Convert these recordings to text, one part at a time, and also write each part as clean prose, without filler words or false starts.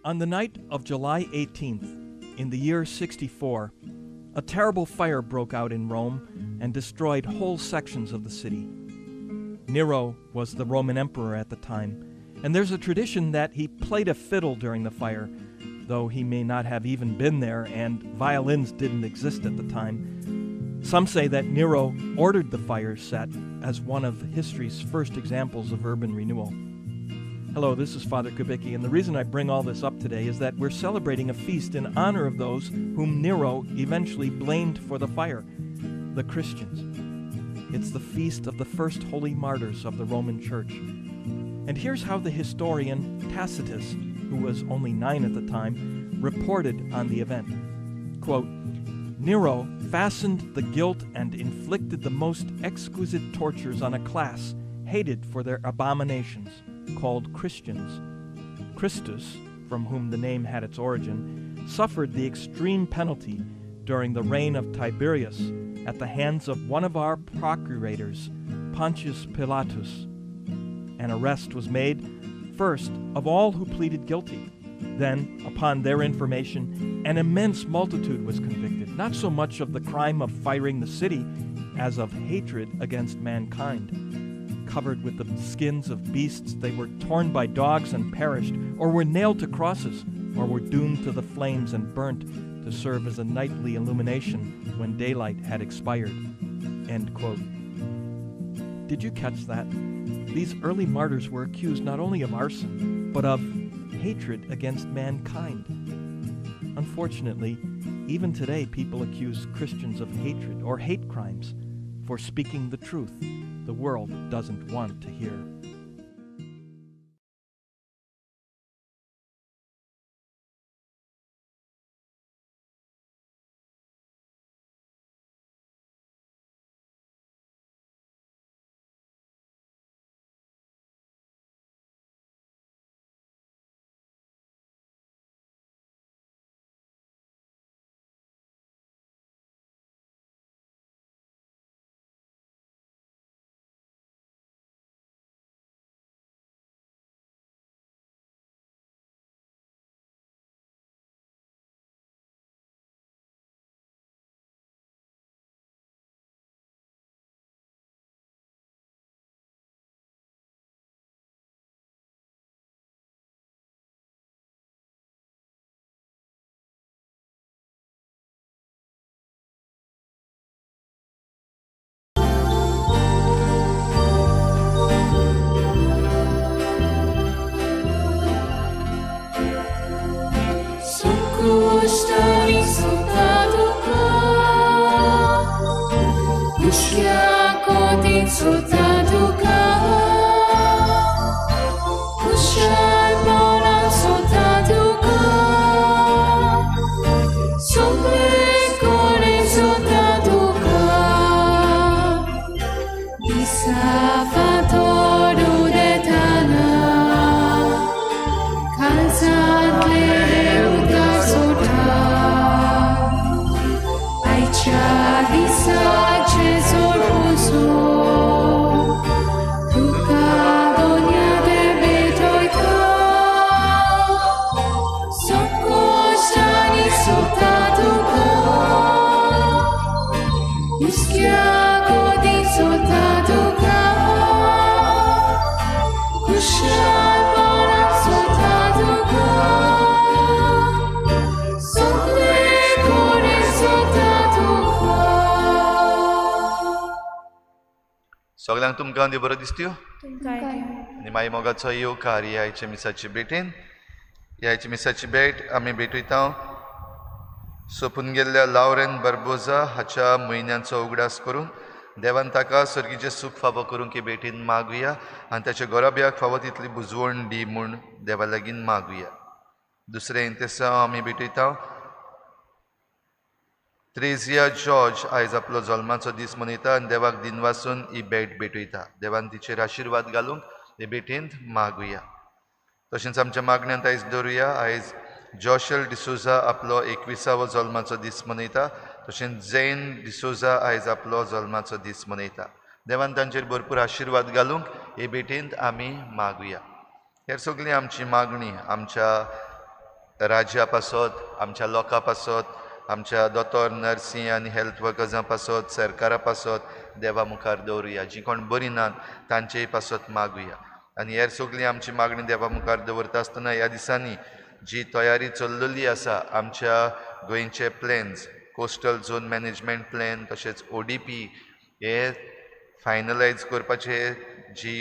On the night of July 18th, in the year 64, a terrible fire broke out in Rome and destroyed whole sections of the city. Nero was the Roman emperor at the time, and there's a tradition that he played a fiddle during the fire, though he may not have even been there and violins didn't exist at the time. Some say that Nero ordered the fire set as one of history's first examples of urban renewal. Hello, this is Father Kubicki, and the reason I bring all this up today is that we're celebrating a feast in honor of those whom Nero eventually blamed for the fire, the Christians. It's the feast of the first holy martyrs of the Roman Church. And here's how the historian Tacitus, who was only 9 at the time, reported on the event. Quote, Nero fastened the guilt and inflicted the most exquisite tortures on a class hated for their abominations, called Christians. Christus, from whom the name had its origin, suffered the extreme penalty during the reign of Tiberius at the hands of one of our procurators, Pontius Pilatus. An arrest was made, first, of all who pleaded guilty. Then, upon their information, an immense multitude was convicted, not so much of the crime of firing the city as of hatred against mankind. Covered with the skins of beasts, they were torn by dogs and perished, or were nailed to crosses, or were doomed to the flames and burnt to serve as a nightly illumination when daylight had expired. End quote. Did you catch that? These early martyrs were accused not only of arson, but of hatred against mankind. Unfortunately, even today people accuse Christians of hatred or hate crimes for speaking the truth the world doesn't want to hear. सगळ्यांक तुमकां देव बरो दिसत्यो आनी माई मोगाचो येवकार ह्या आयच्या मिसाचे भेटेन. ह्या आयच्या मिसाची भेट आमी भेटयता सोंपून गेल्ल्या लावरेन बार्बोजा हाच्या म्हयन्याचो उगडास करून देवान ताका सर्गीचें सूख फावो करूंक हे भेटीन मागुया आनी ताच्या गोराब्याक फावो तितली बुजवण दी म्हूण देवा लागीं मागुया. दुसरें इंतेसांव आमी भेटयता त्रेजिया जॉर्ज आयज आपलो जल्माचो दीस मनयता आनी देवाक दिनवासून ही भेट भेटयता. देवान तिचेर आशिर्वाद घालूंक हे भेटींत मागुया. तशेंच आमच्या मागण्यांत आयज दवरुया आयज जोशल डिसोजा आपलो 21वो जल्माचो दीस मनयता. तशेंच जैन डिसोजा आयज आपलो जल्माचो दीस मनयता. देवान तांचेर भरपूर आशिर्वाद घालूंक हे भेटींत आमी मागुया. हेर सगळी आमची मागणी आमच्या राज्या पासत, आमच्या लोकां पासत, आमच्या दोतोर, नर्सी आनी हेल्थ वर्कर्सां पासत, सरकारा पासत देवा मुखार दवरुया. जीं कोण बरीं नात तांचेय पासत मागुया. आनी हेर सगळीं आमची मागणी देवा मुखार दवरता आसतना ह्या दिसांनी जी तयारी चल्लेली आसा आमच्या गोंयचे plans, coastal zone management plan तशेंच ODP हे फायनलायज करपाचे जी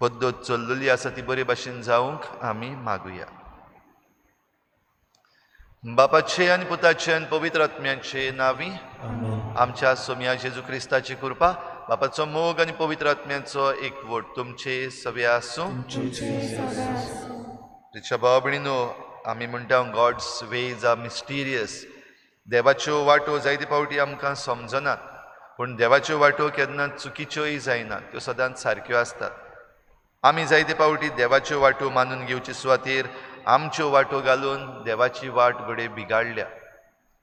पद्दत चल्लेली आसा ती बरे भाशेन जावंक आमी मागुया. बापाचे आनी पुताचे आनी पवित्र आत्म्याचे नांवी आमच्या सोम्या जेजू क्रिस्ताची कृपा, बापाचो मोग आनी पवित्र आत्म्याचो एकवट तुमचे सगळे आसूं. तिच्या भाव भयणीनो, आमी म्हणटा गॉड्स वेज are mysterious. देवाच्यो वाटो जायते फावटी आमकां समजनात, पूण देवाच्यो वाटो केन्ना चुकीच्योय जायनात, त्यो सदांच सारक्यो आसतात. आमी जायते फावटी देवाच्यो वाटो मानून घेवचे सुवातेर आमच्यो वाटो घालून देवाची वाट घडये बिगाडल्या.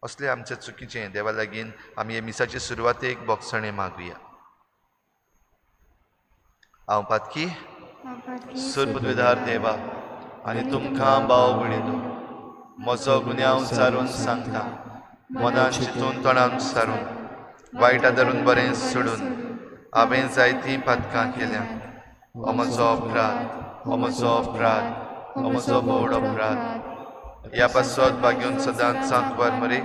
असलें आमचें चुकीचें. देवा लागीं आमी हे मिसाचे सुरवातेक बोगसणें मागुया. हांव पातकी सरपदवेदार देवा आनी तुमकां भाव भयणीनो म्हजो गुन्यांव सारून सांगता, मनान चिंतून तोंडान सारून वायट धरून बरें सोडून हांवें जायतीं पातकां केल्या. हो म्हजो अपराध, हो म्हजो अपराध, हो म्हजो व्हड अपराध. ह्या पासत भाग्योन सदांच सांतवार मरे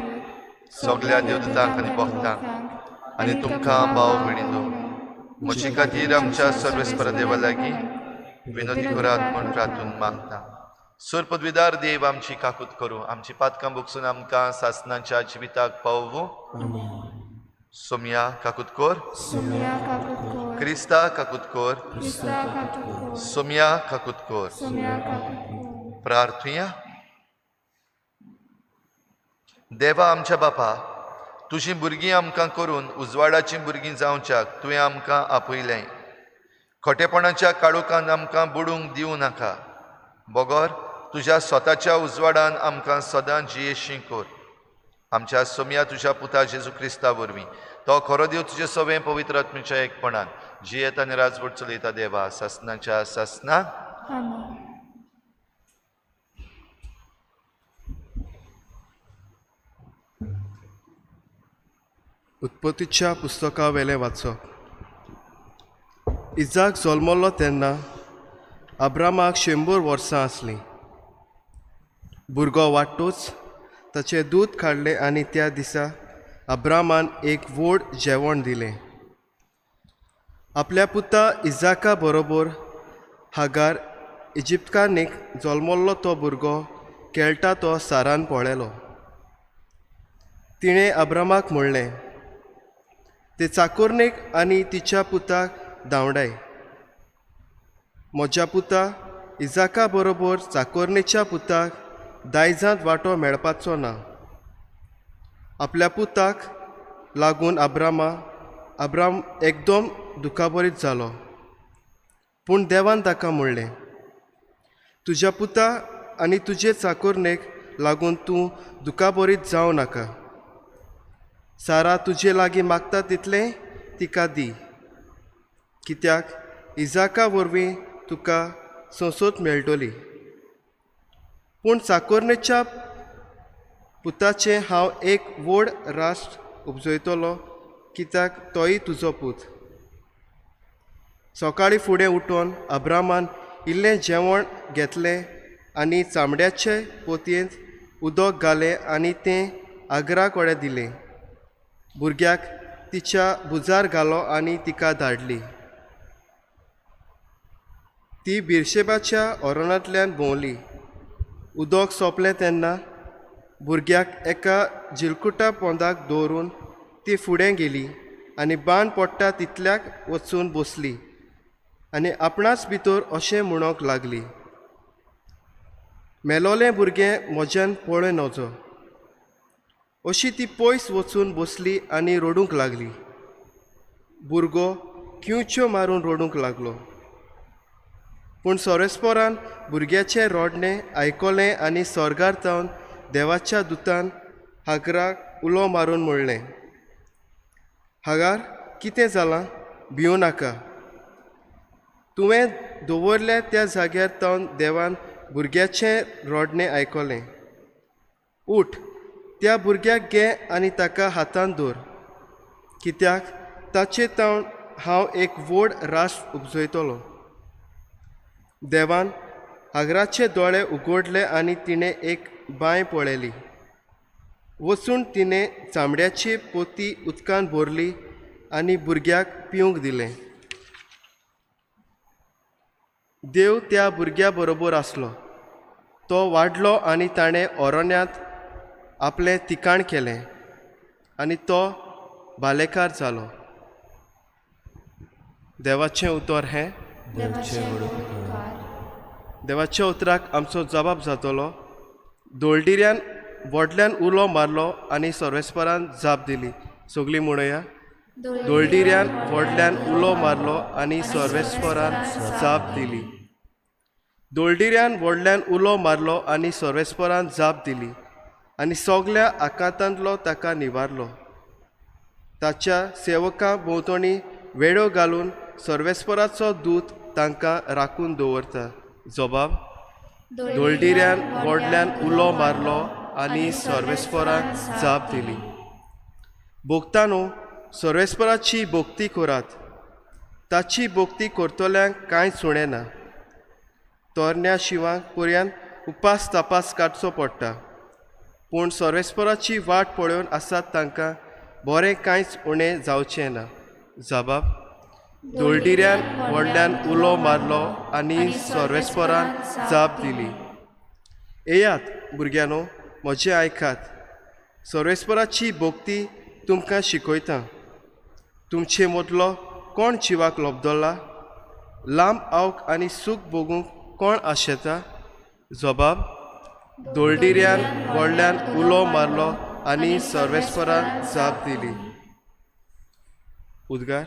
सगल्या देवदूतांक आनी भक्तांक आनी तुमकां भाव भयणीनो म्हजे खातीर आमच्या सर्वेस्पर देवा लागीं विनोदी करात म्हूण प्रार्थून मागता. सरपदवीदार देव आमची काकूत करूं, आमची पातकां भोगसून आमकां सासनाच्या जिविताक पावूं. सोम्या काकूत कर, क्रिस्ता काकूत कर, सोम्या काकूत कर. प्रार्थुया. देवा आमच्या बापा, तुजीं भुरगीं आमकां करून उजवाडाचीं भुरगीं जावच्याक तुवें आमकां आपयलें. खोटेपणाच्या काळोखान आमकां बुडूंक दिवं नाका, बगर तुज्या स्वताच्या उजवाडान आमकां सदां जियेशी कर. आमच्या सोम्या तुज्या पुता जेजू क्रिस्ता वरवीं, तो खरो देव तुजे सवें पवित्र आत्म्याच्या एकपणान जियेता आनी राजवट चलयता देवा सासनाच्या सासना. उत्पत्तीच्या पुस्तका वेलें वाचप. इजाक जल्मलो तेन्ना अब्रामाक 100 वर्सां आसलीं. भुरगो वाडटूच ताचें दूद काडलें आनी त्या दिसा अब्रामान एक व्हड जेवण दिलें. आपल्या पुता इजाका बरोबर हागार इजिप्तकान्नीक जल्मल्लो तो भुरगो खेळटा तो सारान पळयलो. तिणें अब्रामाक म्हणलें, ते चाकोरणेक आनी तिच्या पुताक धांवडाय. म्हज्या पुता इजाका बरोबर चाकोरणेच्या पुताक दायजांत वांटो मेळपाचो ना. आपल्या पुताक लागून अब्राम एकदम दुखाबरीत जालो. पूण देवान ताका म्हणलें, तुज्या पुता आनी तुजे चाकोरणेक लागून तूं दुखाबरीत जावं नाका. सारा तुजे लागीं मागता तितलें तिका दी, कित्याक इजाका वरवीं तुका संसद मेळटली. पूण चाकोरणेच्या पुताचें हांव एक व्हड राष्ट्र उपजयतलो, कित्याक तोय तुजो पूत. सकाळीं फुडें उठून अब्रामान इल्लें जेवण घेतलें आनी चामड्याचे पोतयेंत उदक घालें आनी तें आग्रा कडेन दिलें. भुरग्याक तिच्या भुजार घालो आनी तिका धाडली. ती बिरशेबाच्या ओरणांतल्यान भोंवली. उदक सोंपलें तेन्ना भुरग्याक एका जिलकुटा पोंदाक दवरून ती फुडें गेली आनी बाण पडटा तितल्याक वचून बसली आनी आपणाच भितर अशें म्हणूंक लागली, मेलोलें भुरगें म्हज्यान पळय नजो. अशी ती पयस वचून बसली आनी रडूंक लागली. भुरगो किंवच्यो मारून रडूंक लागलो. पूण सोरेस्पोरान भुरग्याचें रडणें आयकलें आनी स्वर्गार जावन देवाच्या दुतान हागराक उलो मारून म्हणलें, हागार कितें जालां, भिवं नाका. तुवें दवरल्या त्या जाग्यार तावन देवान भुरग्याचें रडणें आयकलें. उठ, त्या भुरग्याक घे आनी ताका हातांत दवर, कित्याक ताचे तावन हांव एक व्हड राष्ट्र उपजयतलो. देवान हागराचे दोळे उगडले आनी तिणें एक बांय पळयली. वचून तिणें चामड्याची पोती उदकान भरली आनी भुरग्याक पिवंक दिलें. देव त्या भुरग्या बरोबर आसलो. तो वाडलो आनी ताणें अरण्यांत आपलें ठिकाण केलें आनी तो भालेकार जालो. देवाचें उतर हें. देवाच्या उतराक आमचो जबाब जातलो. दोळडिऱ्यान व्हडल्यान उलो मारलो आनी सर्वेस्परान जाप दिली. सगळीं म्हणया, दोळडिऱ्यान व्हडल्यान उलो मारलो आनी सर्वेस्परान जाप दिली. दोळडिऱ्यान व्हडल्यान उलो मारलो आनी सर्वेस्परान जाप दिली आनी सगल्या आकांतांतलो ताका निवारलो. ताच्या सेवकां भोंवतणी वेडो घालून सर्वेस्पराचो दूत तांकां राखून दवरता. जबाब, दोळडिऱ्यान व्हडल्यान उलो मारलो आनी सर्वेस्परान जाप दिली. भोगतानो, सर्वेस्पराची भक्ती करात. ताची भक्ती करतल्यांक कांय उणें ना. तरण्या शिवांक पर्यान उपास तपास काडचो पडटा, पूण सर्वेस्पराची वाट पळोवन आसात तांकां बरें कांयच उणें जावचें ना. जबाब, दोळडिऱ्यान व्हडल्यान उलो मारलो आनी सर्वेस्परान जाप दिली. येयात भुरग्यांनो, म्हजें आयकात. सर्वेस्पराची भक्ती तुमकां शिकयता. तुमचे मदलो कोण जिवाक लबदला? लांब आवक आनी सूख भोगूंक कोण आशेता? जबाब, दोळडिऱ्यान व्हडल्यान उलो मारलो आनी सर्वेस्परान जाप दिली. उद्गार.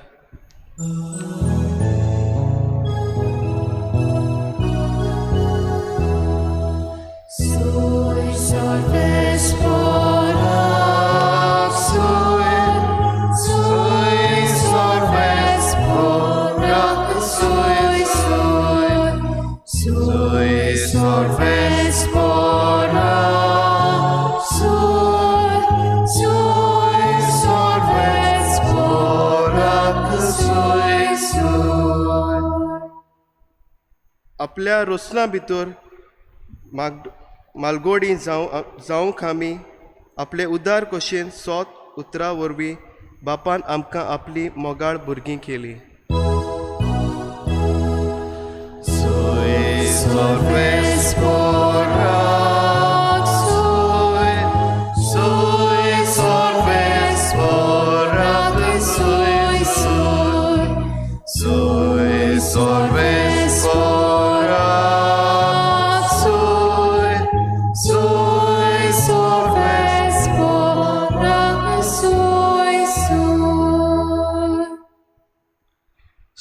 आपल्या रचना भितर मालगोडी जावंक आमी आपले उदार कशेन सोत उतरां वरवीं बापान आमकां आपली मोगाळ भुरगीं केली.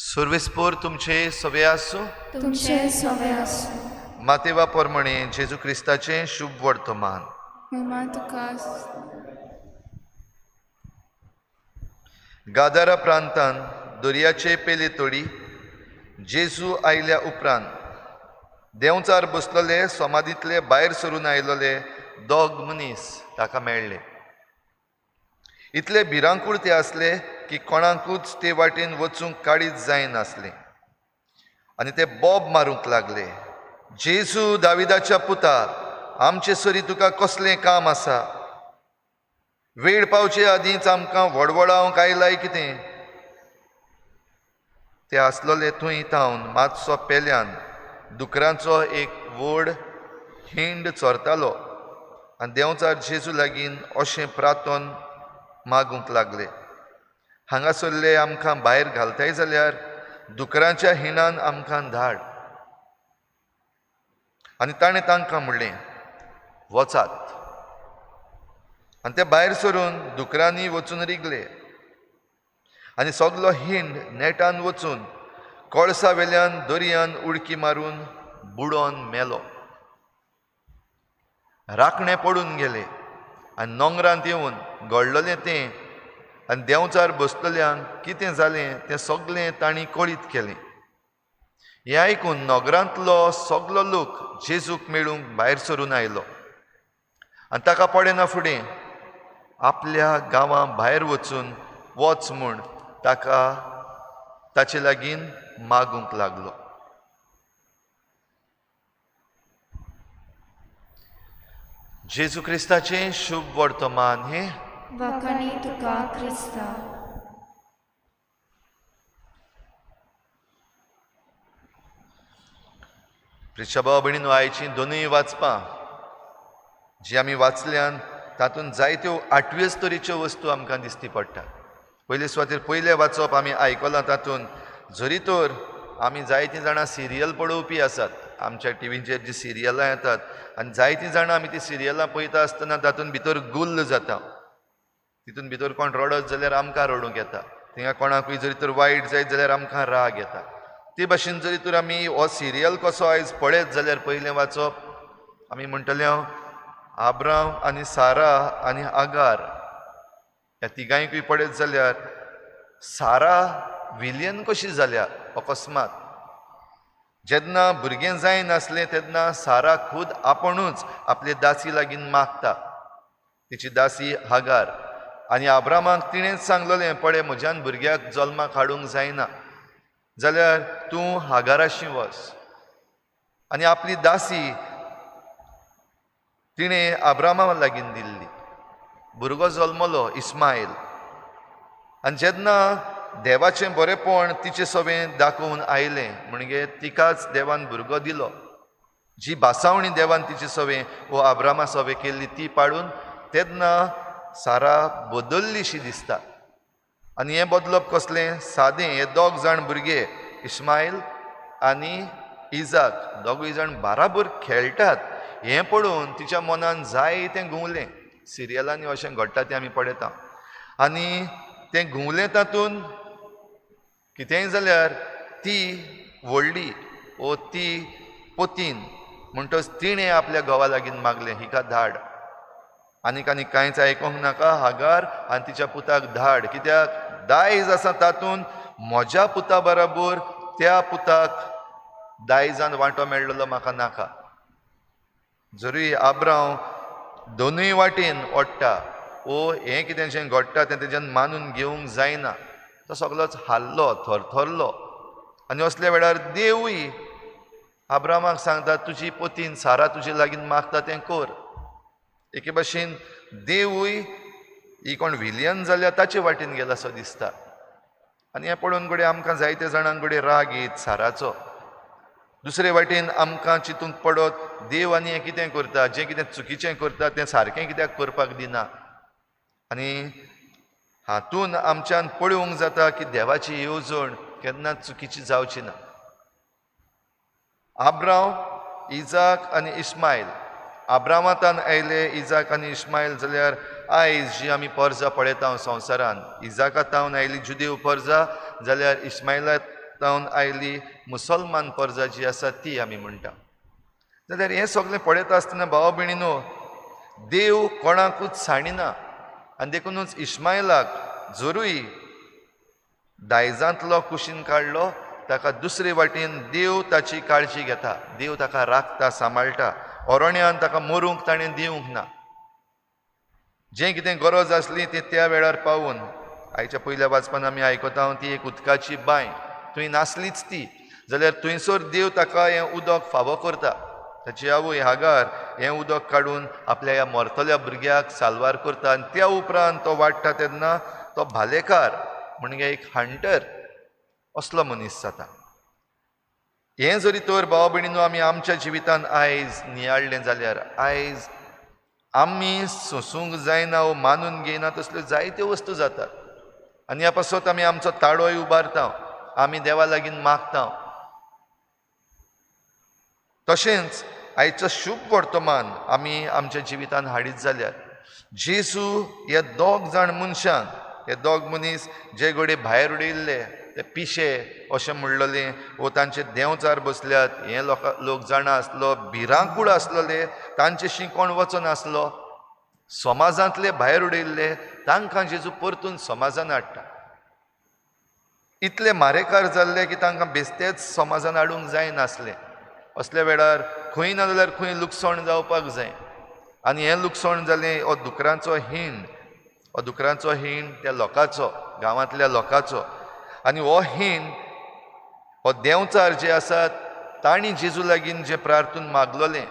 सर्वेस्पोर तुमचे सवे आसूं. तुमचे सवे आसूं. मातेवा प्रमाणे जेजू क्रिस्ताचें शुभ वर्तमान. गादारा प्रांतान दर्याचे पेले तोडी जेजू आयल्या उपरांत देंवचार बसलेले समाधींतले भायर सरून आयलेले दोग मनीस ताका मेळ्ळे. इतले भिरांकूळ ते आसले की कोणाकूच ते वाटेन वचूंक काडीत जायनासलें आनी ते बोब मारूंक लागले, जेजू दाविदाच्या पुता, आमचे सरी तुका कसलें काम आसा? वेळ पावचे आदींच आमकां वडवडावंक आयलाय कितें? ते आसलोले थंय थावन मातसो पेल्यान दुकरांचो एक व्हड हिंड चरतालो आनी देंवचार जेजू लागीं अशें प्रार्थन मागूंक लागले, हांगासरले आमकां भायर घालताय जाल्यार दुकरांच्या हिणान आमकां धाड. आनी ताणें तांकां म्हणलें, वचात. आनी ते भायर सरून दुकरांनी वचून रिगले आनी सगलो हिंड नेटान वचून कळसा वेल्यान दर्यान उडकी मारून बुडोन मेलो. राखणे पडून गेले आनी नोंगरांत येवन घडलेलें तें आनी देंवचार बसतल्यांक कितें जालें तें सगळें तांणी कळीत केलें. हें आयकून नगरांतलो सगलो लोक जेजूक मेळूंक भायर सरून आयलो आनी ताका पळयना फुडें आपल्या गांवां भायर वचून वच म्हूण ताका ताचे लागीं मागूंक लागलो. जेजू क्रिस्ताचें शुभ वर्तमान हें. वाखाणी तुका क्रिस्ता. प्रिच्या भाव भयणीनो, आयचीं दोनूय वाचपां जी आमी वाचल्यान तातूंत जायत्यो आठव्योच तरेच्यो वस्तू आमकां दिसती पडटा. पयले सुवातेर पयलें वाचप आमी आयकलां तातूंत जरी तर आमी जायतीं जाणां सिरियल पळोवपी आसात, आमच्या टिवीचेर जी सिरियलां येतात आनी जायतीं जाणां आमी ती सिरियलां पळयता आसतना तातूंत भितर गुल्ल जाता. तितून भितर कोण रडत जाल्यार आमकां रडूंक येता, थिंगा कोणाकूय जरी तर वायट जायत जाल्यार आमकां राग येता. ते भाशेन जरी तर आमी हो सिरियल कसो आयज पळयत जाल्यार पयलें वाचप आमी म्हणटले हांव आब्राम आनी सारा आनी आगार ह्या तिगांयकूय पळयत जाल्यार सारा विलियन कशी जाल्या अकस्मात. जेन्ना भुरगें जायनासलें तेन्ना सारा खूद आपुणूच आपले दासी लागीं मागता, तिची दासी हागार, आनी आब्रामाक तिणेंच सांगलेलें पळय म्हज्यान भुरग्याक जल्माक हाडूंक जायना जाल्यार तूं हागाराशी वच. आनी आपली दासी तिणें आब्रामा लागीं दिल्ली. भुरगो जल्मलो इस्मायल आनी जेन्ना देवाचें बरेंपण तिचें सवें दाखोवन आयलें म्हणजे तिकाच देवान भुरगो दिलो. जी भासावणी देवान तिचे सवें वो आब्रामा सवें केल्ली ती पाडून तेन्ना सारा बदल्लीशी दिसता. आनी हें बदलप कसलें सादें, हे दोग जाण भुरगे इस्मायल आनी इजाक दोगूय जाण बाराबर खेळटात हें पळोवन तिच्या मनान जाय तें घुंवलें. सिरियलांनी अशें घडटा तें आमी पळयता. आनी तें घुंवलें तातूंत कितेंय जाल्यार ती व्हडली ओ ती पोतीन म्हणटच तिणें आपल्या घोवा लागीं मागलें हिका धाड, आनीक आनी कांयच आयकूंक नाका, हागार आनी तिच्या पुताक धाड, कित्याक दायज आसा तातूंत म्हज्या पुता बराबर त्या पुताक दायजान वांटो मेळ्ळो म्हाका नाका. जरूय आब्रांव दोनूय वाटेन ओडटा ओ हें कितें जें घडटा तें तेज्यान मानून घेवंक जायना, तो सगलोच हाल्लो थरथरलो. आनी असल्या वेळार देवूय आब्रामाक सांगता तुजी पोतीन सारा तुजे लागीं मागता तें कर. एके भाशेन देवूय ही कोण विलियन जाल्यार ताचे वाटेन गेला असो दिसता. आनी हें पळोवन घडये आमकां जायते जाणां कडेन राग येत साराचो. दुसरे वाटेन आमकां चिंतूंक पडत देव आनी हें कितें करता, जें कितें चुकीचें करता तें सारकें कित्याक करपाक दिना. आनी हातून आमच्यान पळोवंक जाता की देवाची येवजण केन्नाच चुकीची जावची ना. आब्राम, इजाक आनी इस्मायल, आब्रामातान आयले इजाक आनी इस्मायल जाल्यार आयज जी आमी परजा पळयता संवसारान, इजाकातावन आयली जुदेव परजा जाल्यार इस्मायलातावन आयली मुसलमान परजा जी आसा ती आमी म्हणटा. जाल्यार हें सगळें पळयता आसतना भाव भयणीनो देव कोणाकूच सांडिना आनी देखुनूच इस्मायलाक जरूय दायजांतलो कुशीन काडलो ताका दुसरे वाटेन देव ताची काळजी घेता, देव ताका राखता सांबाळटा, अरण्यान ताका मरूंक ताणें दिवंक ना. जें कितें गरज आसली ती त्या वेळार पावून आयच्या पयल्या वाचपान आमी आयकता ती एक उदकाची बांय थंय नासलीच ती, जाल्यार थंयसर देव ताका हें उदक फावो करता. ताची आवय हागार हें उदक काडून आपल्या ह्या मरतल्या भुरग्याक साल्वार करता आनी त्या उपरांत तो वाडटा तेन्ना तो भालेकार म्हणजे एक हंटर असलो मनीस जाता. हें जरी तर भाव भयणीनो आमी आमच्या जिवितान आयज नियाळ्ळें जाल्यार आयज आमी सोंसूंक जायना वो मानून घेयना तसल्यो जायत्यो वस्तू जातात. आनी ह्या पासत आमी आमचो ताळोय उबारता, आमी देवा लागीं मागता. तशेंच आयचो शुभ वर्तमान आमी आमच्या जिवितान हाडीत जाल्यार जेजू ह्या दोग जाण मनशांक, हे दोग मनीस जे घडये भायर उडयल्ले ते पिशे अशें म्हणलेलें वो तांचे देंवचार बसल्यात हें लोक जाणा आसलो, भिरांकूळ आसलेले, तांचेशी कोण वचनासलो, समाजांतले भायर उडयल्ले तांकां जेजू परतून समाजान हाडटा. इतले मारेकार जाल्ले की तांकां बेस्तेच समाजान हाडूंक जायनासलें. असल्या वेळार खंय ना जाल्यार खंय लुकसाण जावपाक जाय आनी हें लुकसाण जालें हो दुकरांचो हीण, हो दुकरांचो हीण त्या लोकांचो, गांवांतल्या लोकांचो. आनी हो हीण हो देंवचार जे आसात तांणी जेजू लागीं जें प्रार्थून मागलोलें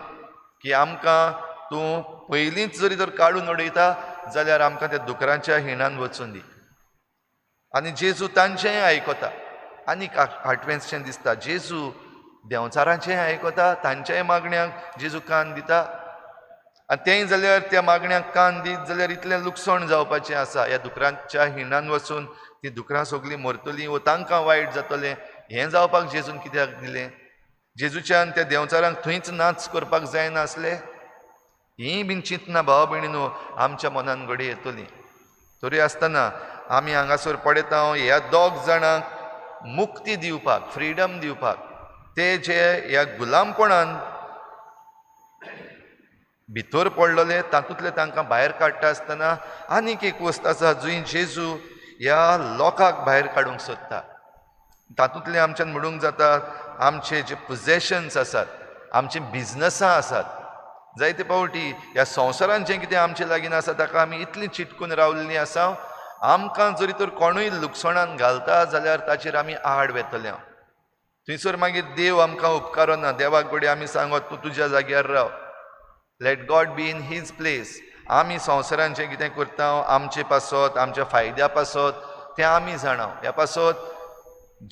की आमकां तूं पयलींच जरी तर काडून उडयता जाल्यार आमकां त्या दुकरांच्या हिणान वचून दी. आनी जेजू तांचेंय आयकता. आनीक आठवेंचशें दिसता, जेजू देंवचारांचेंय आयकता, तांच्याय मागण्यांक जेजू कान दिता. आनी तेंय जाल्यार त्या मागण्यांक कान दीत जाल्यार इतलें लुकसाण जावपाचें आसा, ह्या दुकरांच्या हिणान वचून ती दुकरां सगलीं मरतलीं वो तांकां वायट जातलें, हें जावपाक जेजून कित्याक दिलें? जेजूच्यान त्या देंवचारांक थंयच नाच करपाक जायनासले? हीं बीन चिंतना भाव भयणीनो आमच्या मनान घडये येतली. तरी आसतना आमी हांगासर पळयता ह्या दोग जाणांक मुक्ती दिवपाक, फ्रिडम दिवपाक, ते जे ह्या गुलामपणान भितर पडलेले तातूंतले तांकां भायर काडटा आसतना आनीक एक वस्त आसा जंय जेजू ह्या लोकांक भायर काडूंक सोदता. तातूंतले आमच्यान म्हणूंक जाता आमचे जे पोजेशन्स आसात, आमचे बिजनसां आसात, जायते फावटी ह्या संवसारान जें कितें आमचे लागीं आसा ताका आमी इतलीं चिटकून रावल्लीं आसा, आमकां जरी तर कोणूय लुकसाणान घालता जाल्यार ताचेर आमी आड वेतले. थंयसर मागीर देव आमकां उपकारना. देवाक घडये आमी सांगत तूं तुज्या जाग्यार राव, let God be in his place. आमी संवसारान जें कितें करता आमचे पासत, आमच्या फायद्या पासत तें आमी जाणा. ह्या पासत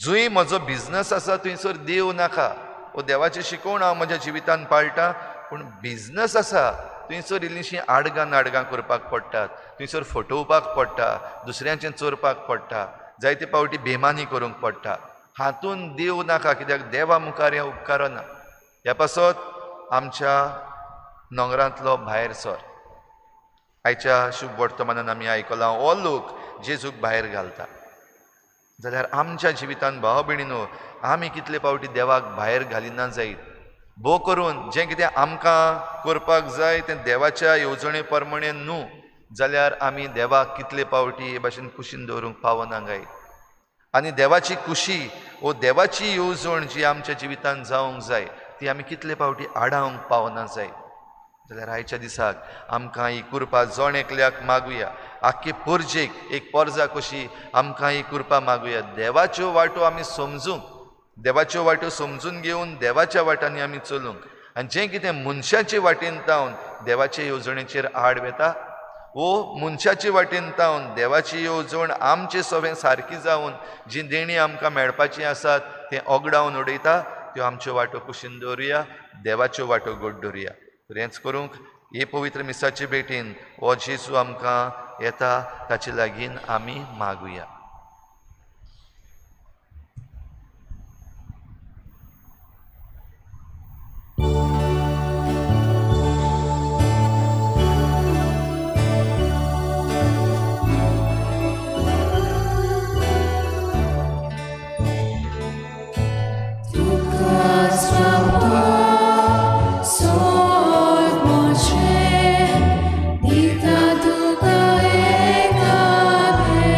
जंय म्हजो बिजनस आसा थंयसर देव नाका, वो देवाची शिकवण हांव म्हज्या जिवितान पाळटा, पूण बिजनस आसा थंयसर इल्लीशीं आडगां नाडगां करपाक पडटात, थंयसर फटोवपाक पडटा, दुसऱ्यांचें चोरपाक पडटा, जायते फावटी बेमानी करूंक पडटा. हातून देव नाका, कित्याक देवा मुखार हें उपकारना. ह्या पासत आमच्या नोंगरांतलो भायर सर. आयच्या शुभ वर्तमानान आमी आयकलां हो लोक जेजूक भायर घालता. जाल्यार आमच्या जिवितान भाव भयणीनो आमी कितले फावटी देवाक भायर घालिना जायत. भोव करून जें कितें आमकां करपाक जाय तें देवाच्या येवजणे प्रमाणे न्हू जाल्यार आमी देवाक कितले फावटी हे भाशेन कुशीन दवरूंक पावना गाय. आनी देवाची कुशी वो देवाची येवजण जी आमच्या जिवितान जावंक जाय ती आमी कितले फावटी आडावंक पावना जाय. जाल्यार आयच्या दिसाक आमकां ही कृपा जण एकल्याक मागुया, आख्खे पोरजेक एक पोरजा कशी आमकां ही कृपा मागुया. देवाच्यो वाटो आमी समजूंक, देवाच्यो वाट्यो समजून घेवन देवाच्या वाटांनी आमी चलूंक, आनी जें कितें मनशाचे वाटेन तावन देवाचे येवजणेचेर आड वेता वो मनशाचे वाटेन तावन देवाची येवजण आमचे सवें सारकी जावन जी देणी आमकां मेळपाची आसात तें ओगडावन उडयता, त्यो आमच्यो वाटो कुशीन दवरुया, देवाच्यो वाटो गोड दवरुया. तर हेंच करूंक हे पवित्र मिसाचे भेटीन हो जेजू आमकां येता ताचे लागीं आमी मागुया. Dita tu ka ekabe.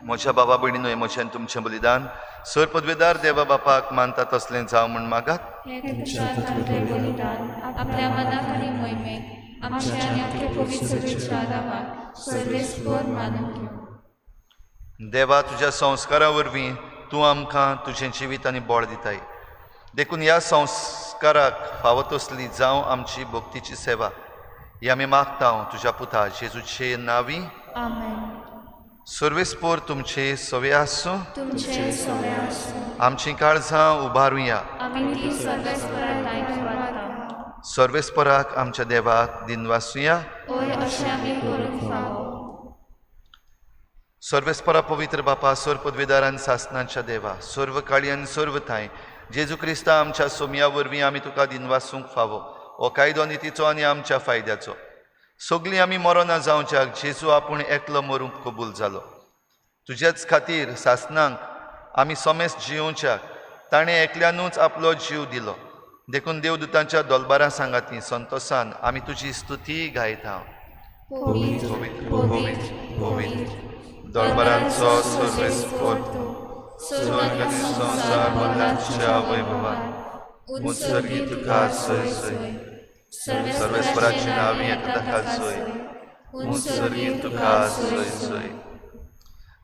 म्हज्या बाबा भयणीनो, म्हजें आनी तुमचें बलिदान सर पदवेदार देवा बापाक मानता तसलें जावं म्हूण मागात। आपल्या मनाक आनी मोहिमेक आमच्या आनी आपल्या पवित्र सभेच्या नांवाक सर्वेस्पर मानून घेवं। देवा, तुज्या संस्कारा वरवीं तूं आमकां तुजें जिवीत आनी बळ दिताय, देखून ह्या संस्काराक फावो तसली जावं आमची भक्तीची सेवा ही आमी मागता तुज्या पुता जेजूचे नांवी, आमेन। सर्वेस्पर तुमचे सवे आसूं, तुमचे सवे आसूं। आमचीं काळजां उबारुया, आमी ती सर्वेस्परा लायक वाडटा। सर्वेस्पराक आमच्या देवाक दिनवासुया, ओय अशें आमी करूंक फावो। सर्वेस्परा पवित्र बापा, सर्व पदवेदार आनी सासनाच्या देवा, सर्व काळी आनी सर्व थांय जेजू क्रिस्ता आमच्या सोमया वरवीं आमी तुका दिनवासूंक फावो। हो कायदो नितीचो आनी आमच्या फायद्याचो। सगळीं आमी मरोना जावच्याक जेजू आपूण एकलो मरूंक कबूल जालो। तुजेच खातीर सासनांक आमी समेस जियोवच्याक ताणें एकल्यानूच आपलो जीव दिलो। देखून देवदूतांच्या दोलबारां सांगाती संतोसान आमी तुजी स्तुती गायता। पवित्र पवित्र पवित्र दरबारांचो सर्वेस्पर, स्वर्ग आनी संवसार भरला तुज्या वैभवान। उत्सर्गी तुका सोय सोय, सर्वेस्पराची नांवी येता सोय, उत्सर्गी तुका सोय सोय।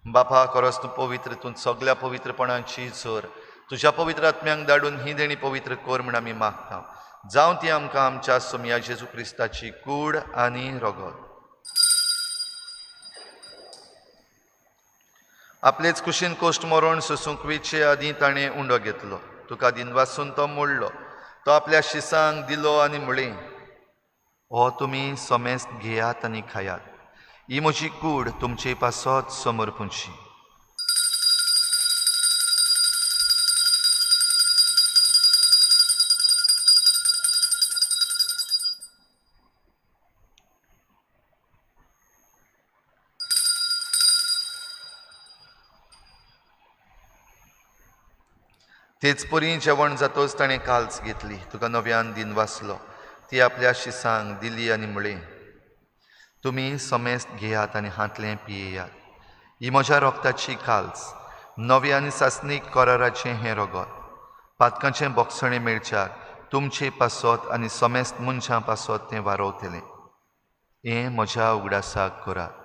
बापा, खरोच तूं पवित्र, तूं सगळ्या पवित्रपणाची जोर। तुज्या पवित्र आत्म्यांक धाडून ही देणी पवित्र कर म्हूण आमी मागता। जावं ती आमकां आमच्या सोमया जेजू क्रिस्ताची कूड आनी रगत। आपलेच कुशीन कोश्ट मरण सोसूंक वेचे आदीं ताणें उंडो घेतलो, तुका दिनवासून तो मोडलो, तो आपल्या शिसांक दिलो आनी म्हळें, हो तुमी समेस्त घेयात आनी खायात, ही म्हजी कूड तुमचे पासत समर्पूंची। तेच परी जेवण जातोच ताणें काल्स घेतली, तुका नव्यान दिनवासलो, ती आपल्या शिसांक दिली आनी म्हळें, तुमी समेस्त घेयात आनी हांतलें पियेयात, ही म्हज्या रोगताची काल्स, नव्या आनी सासणीक कराराचें हें रगत, पातकांचें बोगसणें मेळच्याक तुमचे पासत आनी समेस्त मनशां पासत तें वारोवतलें। हें म्हज्या उगडासाक करात।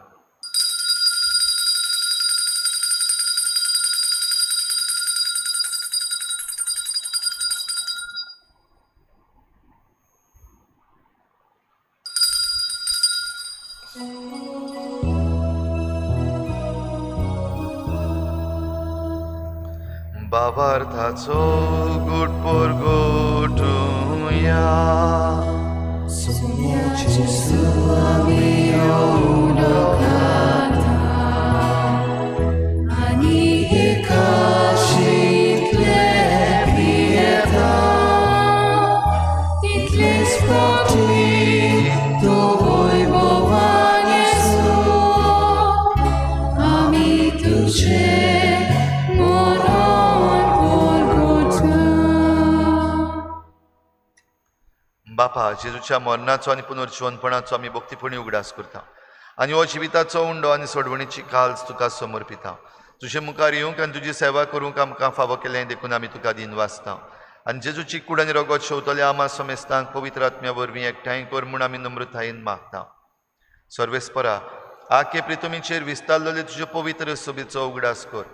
बाबार्थाचो गुट परगटुया, आनी एकाशितले पियेता, तितलेच फावटी तो वैभवान येसो, आमी तुजे बापा, जेजूच्या मरणाचो आनी पुनर्जिवनपणाचो आमी भक्तीपणी उगडास करता आनी हो जिविताचो उंडो आनी सोडवणीची काल्स तुका समर्पिता। तुजे मुखार येवंक आनी तुजी सेवा करूंक आमकां फावो केलें देखून आमी तुका दिनवासता आनी जेजूची कूड आनी रगत शेवतल्या आमा समेस्तांक पवित्र आत्म्या वरवीं एकठांय कर म्हूण आमी नम्रतायेन मागता। सर्वेस्परा, आके प्रितुमीचेर विस्तारलेले तुजे पवित्र सभेचो उगडास कर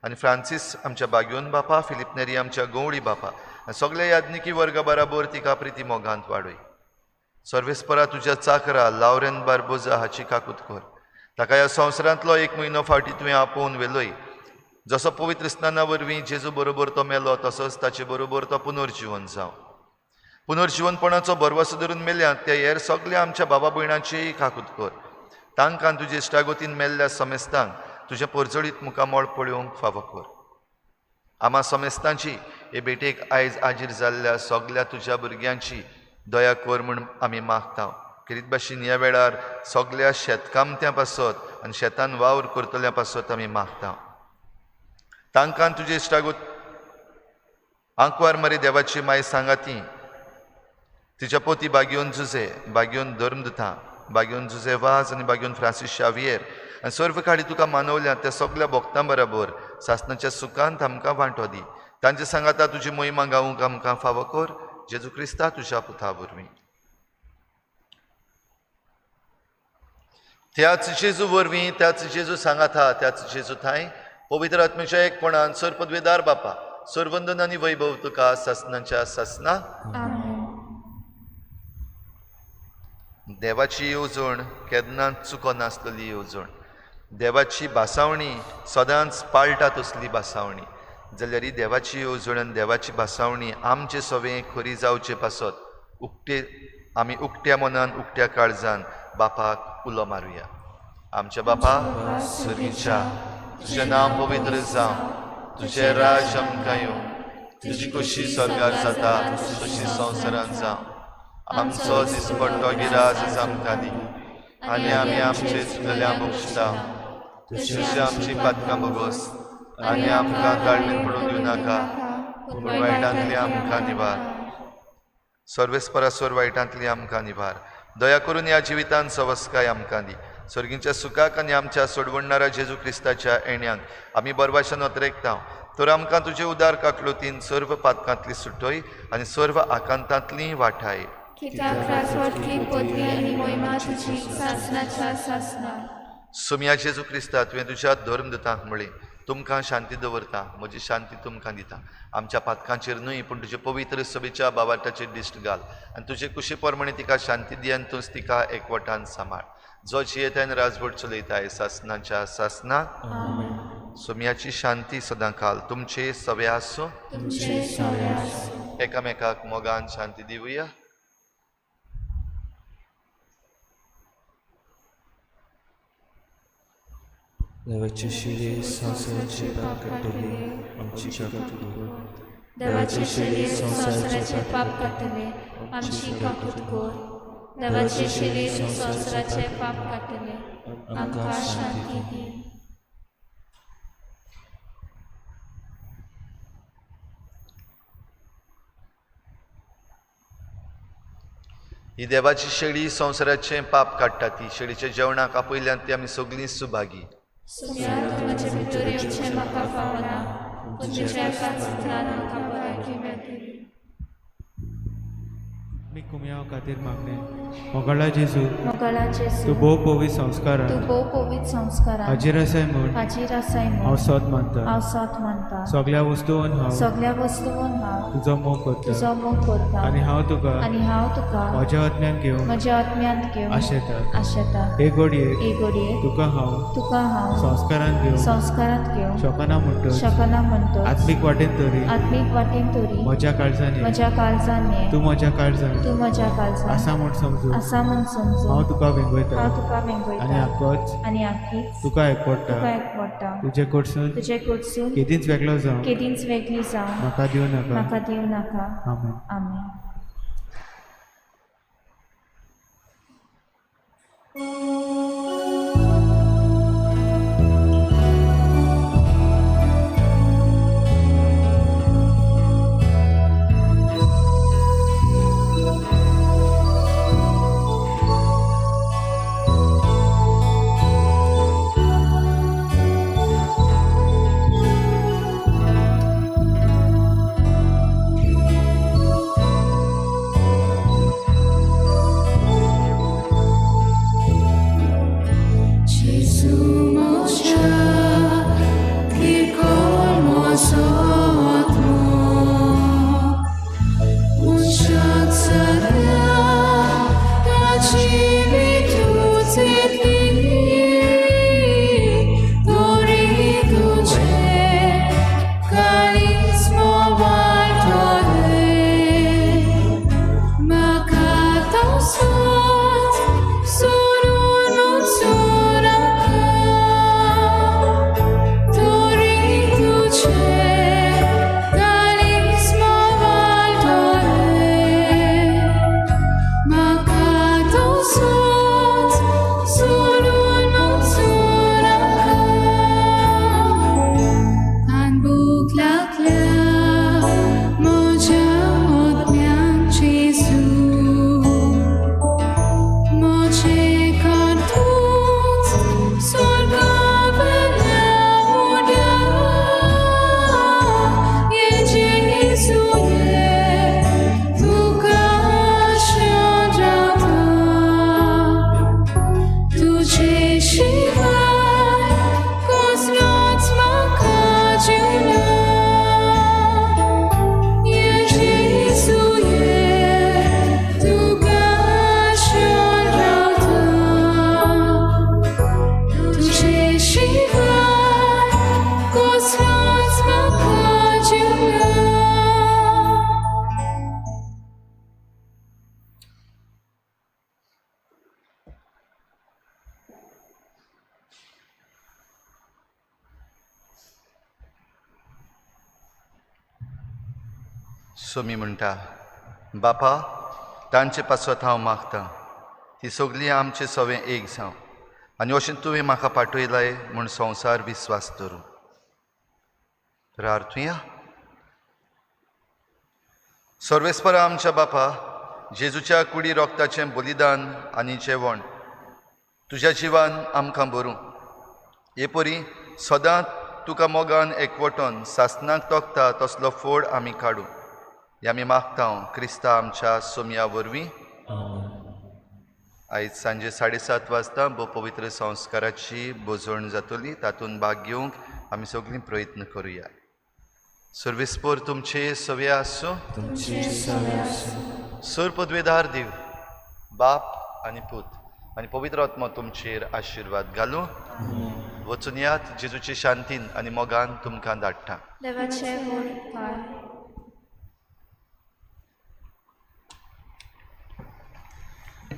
आनी फ्रांसीस आमच्या बाग्योन बापा, फिलीप नेरी आमच्या गवळी बापा आनी सगल्या याज्ञिकी वर्गा बराबर तिका प्रिती मोगांत वाडय। सर्वेस्परा, तुज्या चाकरा लावरेन बार्बोजा हाची काकूत कर, ताका ह्या संवसारांतलो एक म्हयनो फावटी तुवें आपोवन व्हेलोय। जसो पवित्र स्नाना वरवीं जेजू बरोबर तो मेलो, तसोच ताचे बरोबर तो पुनर्जिवन जावं। पुनर्जिवनपणाचो भरवसो धरून मेल्यात त्या हेर सगल्या आमच्या बाबा भयणांचीय काकूत कर, तांकां तुजे इश्टागतीन मेल्ल्या समेस्तांक तुजें परजळीत मुखामळ पळोवंक फावो कर। आमा समेस्तांची हे भेटेक आयज आजीर जाल्ल्या सगल्या तुज्या भुरग्यांची दया कर म्हूण आमी मागता। खेरीत भाशेन ह्या वेळार सगल्या शेतकामत्यां पासत आनी शेतान वावर करतल्या पासत आमी मागता। तांकां तुजे इश्टागत आंकवार मरे देवाची माय सांगाती, तिच्या पोती बागयोन जुजे, बागयोन धर्मदुतां, बागयोन जुजे वाज आनी बागयोन फ्रांसीस शावियर आनी सर्व काडी तुका मानवल्या त्या सगल्या भक्तां बराबर सासणाच्या सुखांत आमकां वांटो दी. तांचे सांगाता तुजी मोहिमा गावूंक आमकां फावो कर, जेजू क्रिस्ता तुज्या पुता वरवीं. त्याच जेजू वरवीं, त्याच जेजू सांगाता, त्याच जेजू थांय पवित्र आत्म्याच्या एकपणान सर्वपदवेदार बापा, सर्वंदन आनी वैभव तुका सासणाच्या सासना. देवाची येवजण केन्नाच चुकनासलेली येवजण, देवाची भासावणी सदांच पाळटा तसली भासावणी. जाल्यार ही देवाची येवजण आनी देवाची भासावणी आमचे सवें खरी जावचे पासत उक्ते आमी उक्त्या मनान उक्त्या काळजान बापाक उलो मारुया. आमच्या बापा सर्गीच्या, तुजें नांव पवित्र जावं, तुजें राज आमकां येवं, तुजी खोशी स्वर्गार जाता तशी संवसारांत जावं. आमचो दिसपट्टो गिराज आमकां दी आनी आमी आमचे चुकलेल्या बक्षता तशी आमची पातकां भोगोस आनी आमकां ताळमेन पडून दिवं नाका, पूण वायटांतली आमकां निवार. सर्वेस्परासर वायटांतली आमकां निवार. दया करून ह्या जिवितान सवस्काय आमकां दी. सर्गींच्या सुखाक आनी आमच्या सोडवणणारा जेजू क्रिस्ताच्या येण्यांक आमी बरवाशान अत्रेकता. तर आमकां तुजे उदार काकलुतीन सर्व पातकांतली सुटय आनी सर्व आकांतांतली वाठाय. सुम्या जेजू क्रिस्ता, तुवें तुज्या धर्मदूतांक म्हळें, तुमकां शांती दवरता, म्हजी शांती तुमकां दिता. आमच्या पातकांचेर न्हय पूण तुजे पवित्र सभेच्या बाबाटाचेर दिश्ट घाल आनी तुजे कुशी प्रमाणे तिका शांती दी आनी तूंच तिका एकवटान सांबाळ. जो जियेता आनी राजवट चलयता सासनाच्या सासना. सोम्याची शांती सदां काल तुमचे सवे आसूं. एकामेकाक मोगान शांती दिवया. देवाचे शिरे संवसाराचे पाप काडटले, आमची काकूत कर. देवाचे शिरे संवसाराचे पाप काडटले, आमची काकूत कर. देवाचे शिरे संवसाराचे पाप काडटले, आमकां शांती दी. ही देवाची शेळी संवसाराचें पाप काडटा. ती शेळीच्या जेवणाक आपयल्यान ती आमी सगळीं सुभागी. कुमयाव खातीर मागणें. मोगाळा जेजू, तूं भोव पवित्र संस्कारांत हाजीर आसाय म्हूण हांव सत मानता. सगळ्या वस्तून हांव तुजो मोग करता आनी हांव तुका म्हज्या आत्म्यान घेवन आशेता. हे घडये तुका हांव संस्कारांत घेवन शकना म्हणटो आत्मीक वाटेन तरी म्हज्या काळजान तूं म्हज्या काळजान आसा म्हूण समजू हांव तुका वेंगयता आनी आखीच तुका एकवटा. तुजे कडसून केदींच वेगळो जावं म्हाका दिवं नाका. आमेन. आमेन. सोमी म्हणटा, बापा तांचे पासत हांव मागतां, ती सगळीं आमचे सवें एक जावं आनी अशें तुवें म्हाका पाठयलाय म्हूण संवसार विस्वास धरूं. प्रार्थुया. सर्वेस्परा आमच्या बापा, जेजूच्या कुडी रोगताचें बलिदान आनी जेवण तुज्या जिवान आमकां भरूं. हे परी सदांच तुका मोगान एकवटून सासनाक तोखता तसलो फोड आमी काडूं. हे आमी मागता क्रिस्ता आमच्या सोमया वरवीं. आयज सांजे 7:30 वाजता भोव पवित्र संस्काराची भोजवण जातली, तातूंत भाग घेवंक आमी सगळीं प्रयत्न करुया. सर्वेस्पोर तुमचे सवे आसूं. सर पदवेदार देव बाप आनी पूत आनी पवित्र आत्मो तुमचेर आशिर्वाद घालूं. वचून यात, जेजूचे शांतीन आनी मोगान तुमकां धाडटा.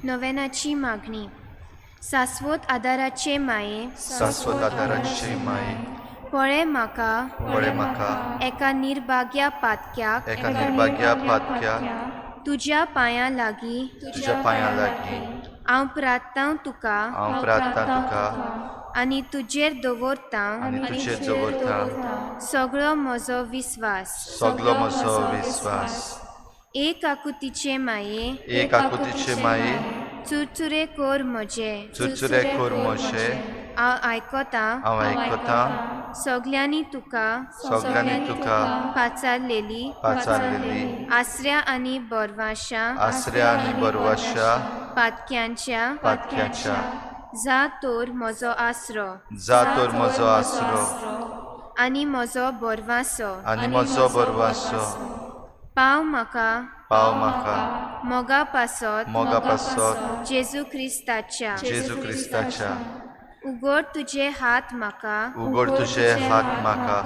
नोवेनाची मागणी. सास्वत आदाराचे माये, सास्वत आदाराचे माये, पळे म्हाका, पळे म्हाका एका निर्भाग्या पातक्याक, एका निर्भाग्या पातक्याक तुज्या पांयां लागीं, तुज्या पांयां लागीं हांव प्रार्थना तुका, हांव प्रार्थना तुका आनी तुजेर दवरतां, आनी तुजेर दवरतां सगळो म्हजो विस्वास, सगळो म्हजो विस्वास. एक आकुतीचे माये, एक आकुतीचे माये, चुरचुरे कोर म्हजे, चुरचुरे कोर म्हजे, हांव आयकतां, हांव आयकतां सगल्यांनी तुका, सगल्यांनी तुका पाचारलेली, पाचारलेली आसऱ्या आनी बरवाशा, आसऱ्या आनी बरवाशा पातक्यांच्या, पातक्यांच्या जा तोर म्हजो आसरो, जा तोर म्हजो आसरो आनी म्हजो बरवासो, आनी म्हजो बरवासो. पाव म्हाका, पाव म्हाका मोगा पासत, मोगा पासत जेजू क्रिस्ताच्या, जेजू क्रिस्ताच्या. उगड तुजे हात म्हाका, उगड तुजे हात म्हाका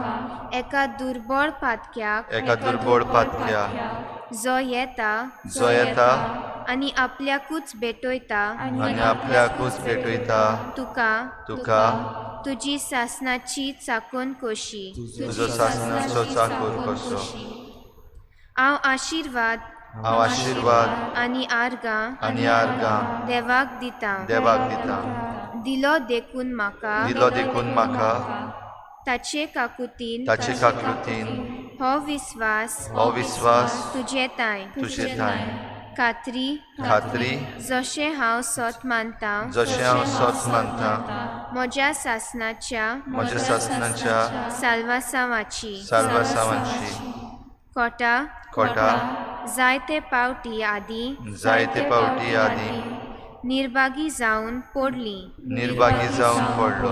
एका दुर्बळ पातक्याक, एका दुर्बळ पातक्याक जो येता, जो येता आनी आपल्याकूच भेटयता, आनी आपल्याकूच भेटयता तुका, तुका तुजी सासनाची चाकोन कशी, तुजो सासनाचो चाकोर कसो. हांव आशिर्वाद, हांव आशिर्वाद आनी आर्गां, आनी आर्गां देवाक दिता, देवाक दिता. दिलो देखून म्हाका, दिलो देखून म्हाका ताचे काकुतीन, ताचे काकुतीन हो विस्वास, हो विस्वास तुजे तांय, तुजे तांय खात्री, खात्री जशें हांव सत मानतां, जशें हांव सत मानतां म्हज्या सासनाच्या, म्हज्या सासनाच्या साल्वासांवाची, साल्वासांवाची. कोटा, कोटा जायते पावटी आदी, जायते पावटी आदी निर्भागी जावन पडली, निर्भागी जावन पडलो.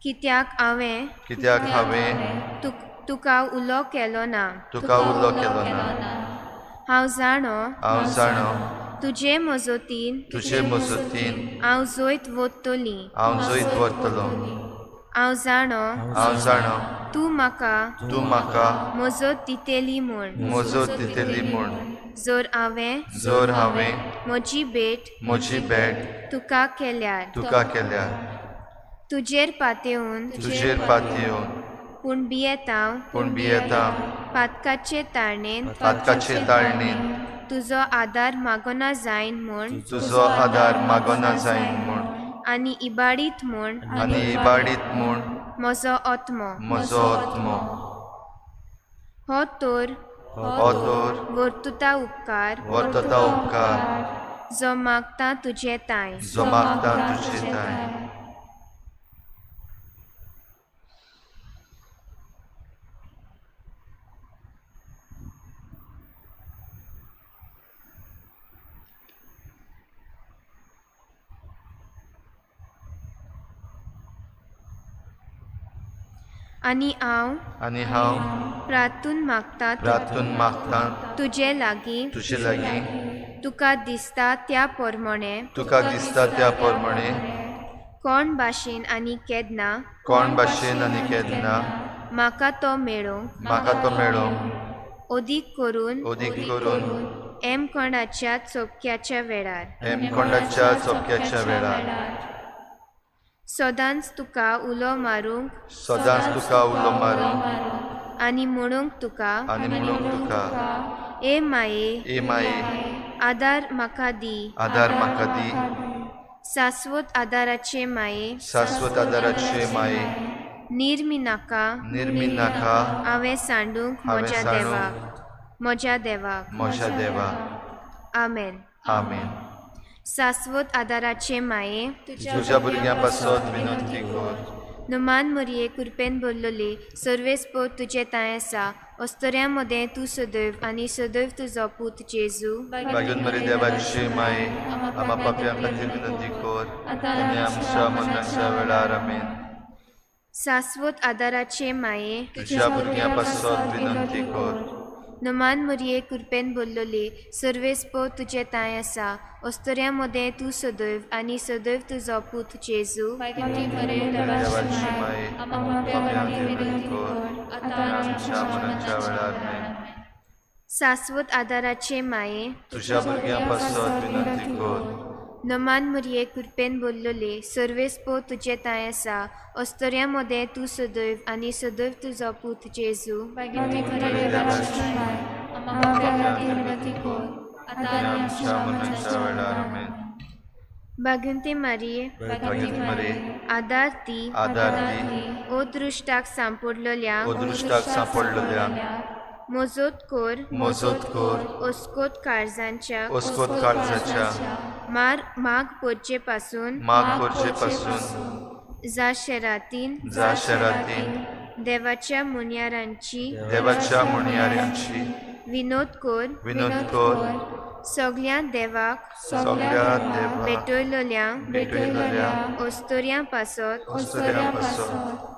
कित्याक हांवें, कित्याक हांवें तुका उलो केलो ना, तुका उलो केलो ना. हांव जाणो, हांव जाणो तुजे मजतीन, तुजे मजतीन हांव जैत व्हरतली, हांव जैत व्हरतलो. हांव जाणो, हांव जाणो तूं म्हाका, तूं म्हाका मजत दितली म्हूण, मजत दितली म्हूण. जर हांवें, जर हांवें म्हजी भेट, म्हजी भेट तुका केल्यार, तुका केल्यार तुजेर पातेवन, तुजेर पातेवन पूण भियेता, पूण भियेता पातकाचे ताळणेन, पातकाचे ताळणेन तुजो आदार मागना जायन म्हूण, तुजो आदार मागना जायन म्हूण आनी इबाडीत म्हूण, आनी इबाडीत म्हूण म्हजो आत्मो, म्हजो आत्मो. हो तर, हो तर वर्तुता उपकार, वर्तुता उपकार जो मागता तुजे तांय, जो मागता तुजे तांय. आनी हांव, आनी हांव प्रार्थून मागता, प्रार्थून मागता तुजे लागीं, तुजे लागीं तुका दिसता त्या प्रमाणे, तुका दिसता त्या प्रमाणे कोण भाशेन आनी केन्ना, कोण भाशेन आनी केन्ना म्हाका तो मेळूं, म्हाका तो मेळूं अदीक करून, अदीक करून हेमकोंडाच्या चोपक्याच्या वेळार, हेमकोंडाच्या चोपक्याच्या वेळार सदांच तुका उलो मारूंक, सदांच तुका उलो मारूंक आनी म्हणूंक तुका, आनी म्हणूंक तुका, ए माये, ए माये, आदार म्हाका दी, आदार म्हाका दी. शाश्वत आदाराचे माये, शाश्वत आदाराचे माये, निर्मिनाका, निर्मिनाका, हांवें सांडूंक म्हज्या देवाक, म्हज्या देवाक, म्हज्या देवाक. आमेन. आमेन. शाश्वत आदाराचे माये, तुज्या भुरग्यां पासत विनंती कर. नुमान मोरये कृपेन भरलोली सर्वेस्पोत तुजे तांय आसा, अस्तोऱ्यां मदें तूं सदैव आनी सदैव तुजो पूत जेजू. बागून मरे देवाची माये, आमा पापयां खातीर विनंती कर आनी आमच्या मरणाच्या वेळार. आमेन. शाश्वत आदाराचे माये, तुज्या भुरग्यां पासत विनंती कर. नुमान मोरये कृपेन भरलोली सर्वेस्पोत तुजे तांय आसा, अस्तोऱ्यां मदें तूं सदैव आनी सदैव तुजो पूत जेजू. देवाची माये, आमा पापयां खातीर विनंती कर आनी आमच्या मरणाच्या वेळार. आमेन. शाश्वत आदाराचे माये, तुज्या भुरग्यां पासत विनंती कर. नमान मोरये कृपेन भरलोली सर्वेस्पोत तुजे तांय आसा, अस्तोऱ्यां मदें तूं सदैव आनी सदैव तुजो पूत जेजू. बागुंते मारिये, बागुंते मारिये, आदार दी, आदार दी, ओ दृश्टाक सांपडलेल्या, ओ दृश्टाक सांपडलेल्या, मोजोत कोर, मोजोत कोर, ओस्कोत काळजांच्या, ओस्कोत काळजाच्या, मार माग पोरचे पासून, माग पोरचे पासून, जा शेरातीन, जा शेरातीन, देवाच्या मुन्यारांची, देवाच्या मुन्यारांची, विनोद कोर, विनोद कोर, सगळ्या देवाक, सगळ्या देवाक, भेटयलोल्या, भेटयलोल्या, अस्तोऱ्यां पासत, अस्तोऱ्यां पासत,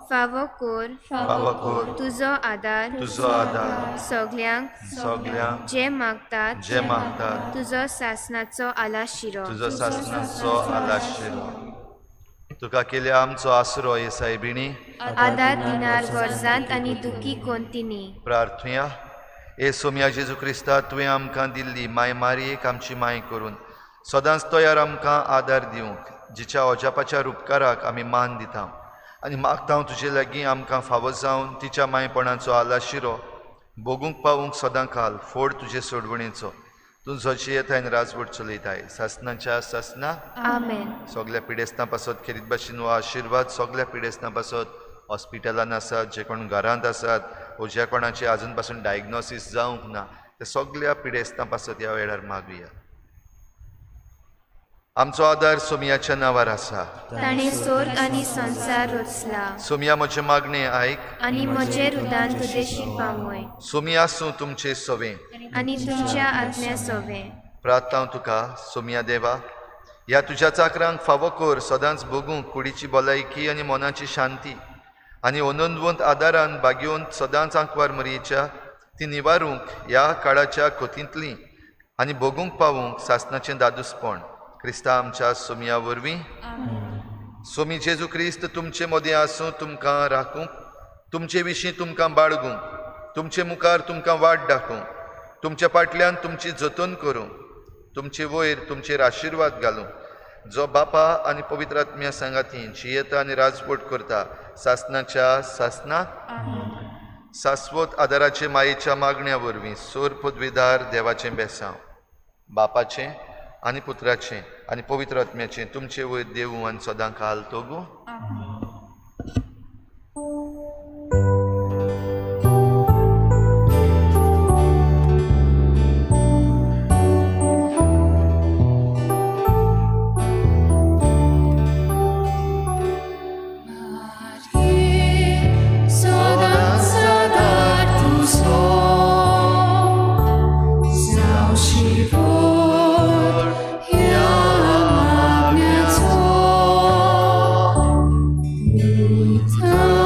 फावो कोर, फावो कोर, तुजो आदार, तुजो आदार, सगळ्यांक, सगळ्यांक, जे मागतात, जे मागतात, तुजो सासनाचो आलाशिरो, तुजो सासनाचो आलाशिरो. तुका केल्या आमचो आसरो हे सायबिणी, आदार दिनार गरजांत आनी दुखी कोंतिनी. प्रार्थुया. ए सोम्या जेजू क्रिस्ता, तुवें आमकां दिल्ली माय मारयेक आमची माय करून सदांच तयार आमकां आदार दिवंक, जिच्या अजापाच्या रुपकाराक आमी मान दिता आनी मागता तुजे लागीं आमकां फावो जावन तिच्या मायपणाचो आलाशिरो भोगूंक पावूंक सदां काल फोड तुजे सोडवणेचो. तूं जशी येताय आनी राजवट चलयताय सासनाच्या सासना. आमेन. सगळ्या पिडेस्तां पासत खेरीत भाशेन हो आशिर्वाद सगळ्या पिडेस्तां पासत, हॉस्पिटलान आसात, जे कोण घरांत आसात वो ज्या कोणाचे आजून पासून डायग्नोसीस जावंक ना, ते सगळ्या पिडेस्तां पासत ह्या वेळार मागुया. आमचो आदार सोमियाच्या नांवार आसा, ताणें स्वर्ग आनी संवसार रचला. सोमिया म्हजें मागणें आयक आनी म्हजें रुदान तुजेशी पावय. सोमिया आसूं तुमचे सवें आनी तुमच्या आत्म्या सवें. प्रार्थना तुका सोमिया देवा, ह्या तुज्या चाकरांक फावो कर सदांच भोगूंक कुडीची भलायकी आनी मनाची शांती आनी अनंदवंत आदारान बागेवन सदांच आंकवार मरयेच्या ती निवारूंक ह्या काळाच्या कोतींतली आनी भोगूंक पावूंक सासनाचें दादूसपण क्रिस्ता आमच्या सोमिया वरवीं. सोमी जेजू क्रिस्त तुमचे मदीं आसूं, तुमकां राखूंक, तुमचे विशीं तुमकां बाळगूंक, तुमचे मुखार तुमकां वाट दाखोवंक, तुमच्या फाटल्यान तुमची जतन करूंक, तुमचे वयर तुमचेर आशिर्वाद घालूंक, जो बापा आनी पवित्र आत्म्या सांगाती जियेता आनी राजवट करता सासनाच्या सासना. शाश्वत आदाराचे मायेच्या मागण्या वरवीं सोर पदवीदार देवाचें बेसांव बापाचें आनी पुत्राचें आनी पवित्र आत्म्याचें तुमचे वयर देवू आनी सदां काल तोगू. Yeah.